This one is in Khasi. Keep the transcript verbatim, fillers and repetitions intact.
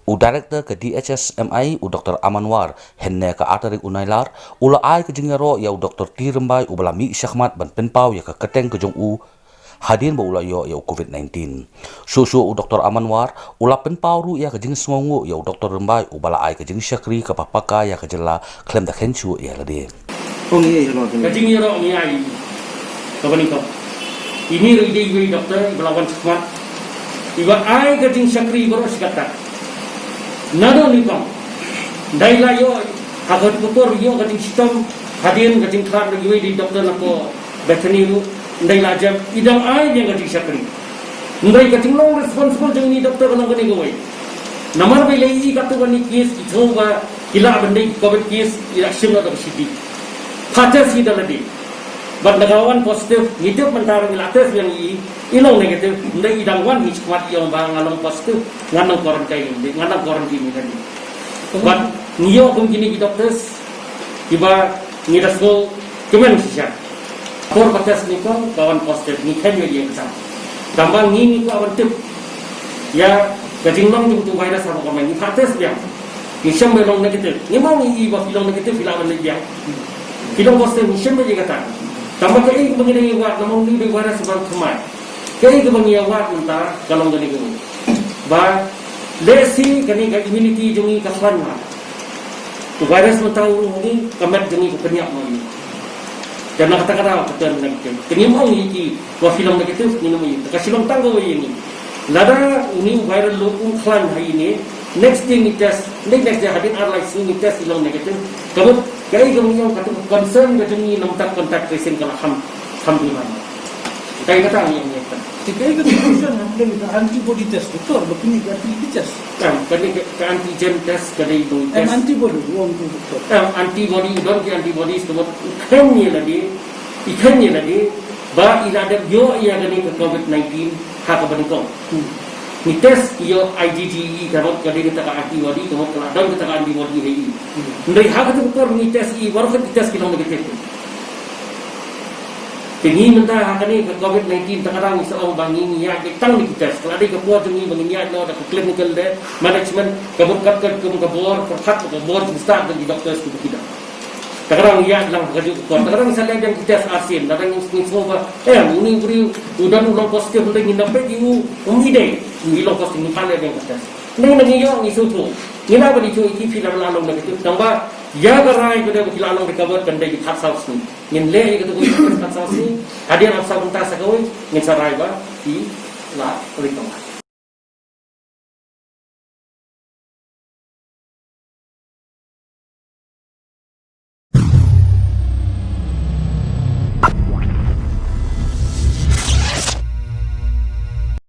U Director ka D H S M I, u Doctor Aman War, hynne ka ar tarik u Nailar, u la ai ka jingïaroh ïa u Doctor T. Rymbai uba la mih shakhmat ban pynpaw ïa ka kyrteng ka jong u hadien ba u la ïoh ïa u COVID nineteen. Shuh shuh u Doctor Aman War u la pynpaw ruh ïa ka jingsngewnguh ïa u Doctor Rymbai uba la ai ka jingshakri kaba paka ïa ka jylla khlem da khein shuh ïa lade. Ka jingïaroh ngi ai kaba nyngkong. Ini ruh i dei iwei i doktor iba la wan shakhmat, iba ai ka jingshakri baroh shi katta. Naduh nyngkong, ym dei la ïoh ha ka por ïoh ka jingshitom hadien ka jingkhlad na iwei i doktor na ka Bethany ruh, ym dei la jam, i dang ai biang ka jingshakri. Ym dei ka jinglong responsible jong ini i doktor ka long kane kawei. Namar ba i la ïohi katto katne case ki thaw ba ki lah ban dei covid case, i la shim noh da ka city. Pha test hi da lade. Bad da ka wan positive, ngi tip mynta ruh ngi la test biang i, i long negative, ym dei i dang wan hi shakhmat i ong ba nga long positive, ngan nang quarantine, ngan nang quarantine hi lade. Bad ngi ïoh kum kine ki doctors kiba ngi da sngewkmen shisha. Por ba test nyngkong ka wan positive, ngi khein ïa ïa ka jam. Tangba ngi ngi kwah ban tip ïa ka jinglong jong utu u virus haba ka mih, ngi pha test biang. Ngi shem ba long negative. Ngim ong i ba phi long negative phi lah ban leit biang. Phi long positive, ngi shem ba ïa kata. Tangba kaei kaba ngi dang ïa wad, namar uni u dei u virus uba thymmai. Kaei kaba ngi ïa wad mynta ka long kane kawei. Ba leh shi kane ka immunity jong ngi ka khlaiñ ma. U virus mynta u rung ha ngi, ka met jong ngi ka pynïap ma ngi. Te na kata ka daw ka turn negative. Te ngim ong ïa ki ba phi long negative, ngim ong ïa ki. Te ka shu long tang kawei ïa ngi. Lada uni u viral load um khlaiñ ha ine, next day ngi test, next, next day hadien ar lai sngi ngi test i long negative. Ka mut kaei kaba ngi ong, katu ka concern ka jong ngi namar contact tracing ka la kham, kham dei ma ngi. Kaei kata ngi ong ïa ka. Te kaei ka concern hapdeng ka antibody test, doktor, ba kine ka antibody test? Em, kane ka, ka antigen test ka dei tang, em, test antibody, u ong tu doktor. Em, antibody, u don ki antibodies, ka mut u khein ïa lade, i khein ïa lade ba i la dep ïoh ïa kane ka covid nineteen ha kaba nyngkong. Hmm. Ngi test ïa IgG, ka mut ka dei kata ka antibody, ka mut ka la don kata ka antibody ha i. Hmm. Hynrei ha katu ka por ngi test i, baroh ki test ki long negative. Te ngi mynta ha kane ka covid nineteen, ta ka daw ngi sa ong ba ngi ngi ïaid tang da ki test. Ka la dei ka por jong ngi ba ngin ïaid noh da ka clinical de management, ka mut kat kat kum ka bor, ka kat ka bor jingstad da ki doctors ki ba ki da. Ta ka daw ngi ïaid lang ha kajuh ka por. Ta ka daw ngi sa leh biang ki test arsien, lada ngi, ngi sngew ba, eh, uni u briew u don u long positive, hynrei ngin da peit ïa u, um i dei, ngi long positive, ngi pan leh biang ki test. Hynrei ngi ïoh ngi sngewthuh. Ngi lah ban ithuh ïa ki, phi lah ban long negative. Tangba ïa ka rai ba dei ba ki la long recover kan dei ki khatsaw sngi. Ngin leh ïa katu ka test khatsaw sngi. Hadien khatsaw bynta sa kawei ngin sa rai ba ki la recover.